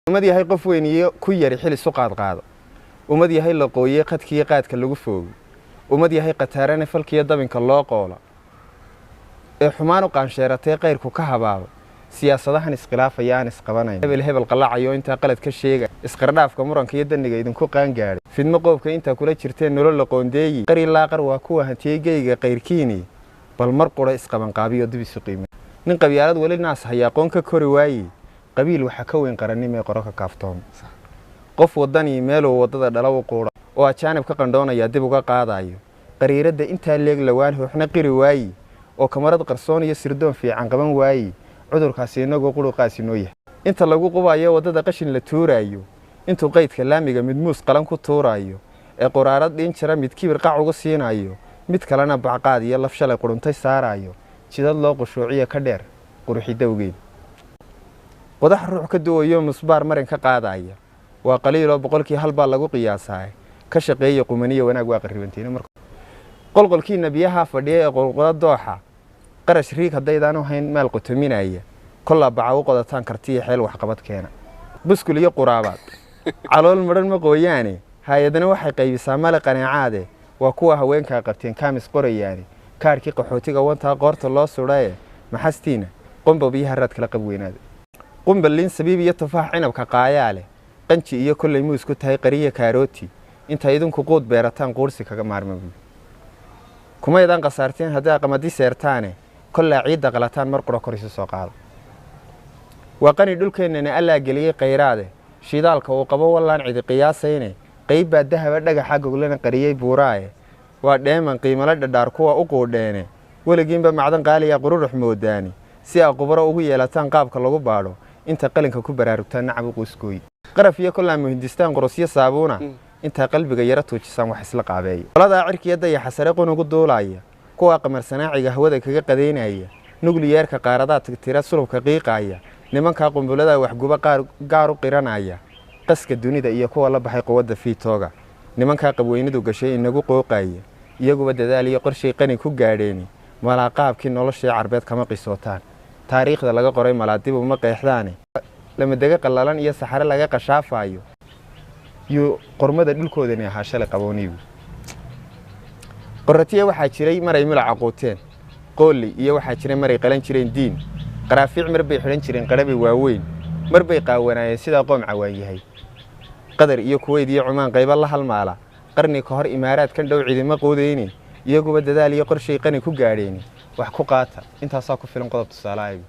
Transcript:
Ummad yahay qof weyn iyo ku yari xil isu qaadqaado, ummad yahay la qooyey qadkiiyo qaadka lagu foogay, ummad yahay khataarane falkiiyo dabinka loo qoola ee xumaan u qaansheeratay qayrku ka habaabo, siyaasadahan iskhilaafaya aan isqabanayn, hebel hebel qalacayo intaa qalad ka sheega, isqardhaafka muranka iyo daniga idinku qaangaadhay, fidmo qoobka intaa kula jirteen nolol la qoondeeyi, qar ilaa qar waa kuwa hantiyey geyga qayrkiini, bal mar qura isqabanqaabiyo dib isu qiime. Nin qabyaalad weli naas haya aqoon ka kori waaye, qabiil waxa ka weyn qarannimo ee qoro ka kaaftoon. Qof wadanii meeluu waddada dhala u quudha oo ajaanib ka qandhoonaya dib uga qaadayo, qariiradda intaa leeg lawaan hooxna qiri waayi oo kamarad qarsoon iyo sirdoon fiican qaban waayi, cudurkaasi inagoo quruqaasi noo yahay. Inta lagu qubayo waddada qashin la tuuraayo, intuu qaydka laamiga mid muus qalan ku tuuraayo ee quraarad dhiin jira mid kibir qac ugu siinayo, mid kalena bacqaad iyo laf shalay quruntay saaraayo, jidad loo qushuuciyo ka dheer quruxidowgeed. Qodax ruux ka duwayo musbaar marin ka qaadaya waa qaliiloo boqolkii hal baa lagu qiyaasaa. Ka shaqeeya qumaniya wanaag waa qarribantiina. Marka qolqolkiina biyaha fadhiya ee qulqula dooxa, qarash riig haddaydaan u hayn maal qotominaya, kollaa baca u qodataan kartiya xeel waxqabad keena. Buskul iyo quraabaad calool madhan ma qooyaane, hay-adana waxay qaybisaa male qaneecaade, waa kuwa haweenkaa qabteen kaamis qorayaane, kaadhkii qaxootiga wantaa qoorta loo sudhaye, maxastiina qombob iyo haraad kala qab weynaada. Qumba liin sabiib iyo tufaax cinabka qaayaa leh, qanji iyo kolley muus ku tahay qariya kaarooti, inta idinku quud beerataan quursi kaga maarma buy. Kumaydaan khasaarteen haddaa qamadi seertaane, kollaa ciidda qalataan mar qura kor isu soo qaado. Waa qani dhulkeennana allaa geliyey khayraade, shidaalka uu qabo wallaan cidi qiyaasayne, qayb baa dahaba dhagaxa goglana qariyey buuraaye, waa dheeman qiimala dhadhaar kuwa u quudheene, weligiinba macdan qaaliya qururux moodaani, si aa qubaro ugu yeelataan qaabka lagu baadho, inta qalinka ku baraarugtaan nacab u quuskooyi. Qaraf iyo kollaa muhindistaan qorosyo saabuuna, intaa qalbiga yara tuujisaan wax isla qaabeeya. Qoladaa cirkiya dayaxa sare qunugu duulaaya, kuwaa qamarsanaaciga hawada kaga qadaynaya, nukliyeerka qaaradaa tigtira sulubka qiiqaaya, nimankaa qumbuladaa waxguba qaar gaar u qiranaya, qaska dunida iyo kuwa la baxay quwadda fiitooga, nimankaa qabweynidu gashay inagu qooqaaya, iyaguba dadaal iyo qorshay qani ku gaadheeni, malaa qaabkii noloshii carbeed kama qisootaan, taariikhda laga qoray malaadibu ma qeexdaane, lamadega qallalan iyo saxare laga qashaafaayo yuu qormada dhulkoodani ahaa shalay qabooniibu. Qoratiya waxaa jiray maray mulaca quuteen qoolli, iyo waxaa jiray maray qalan jireen diin qaraafiic, mar bay xidhan jireen qadhabi waaweyn, mar bay qaawanaayeen sidaa qoom cawaan yahay. Qatar iyo Kuweyd iyo Cumaan qaybo la halmaala, qarni ka hor imaaraadkan dhow cidima quudayni, iyaguba dadaal iyo qorshay qani ku gaadheeni. Wax ku qaata, intaasaa ku filan qodob tusaalaaygu.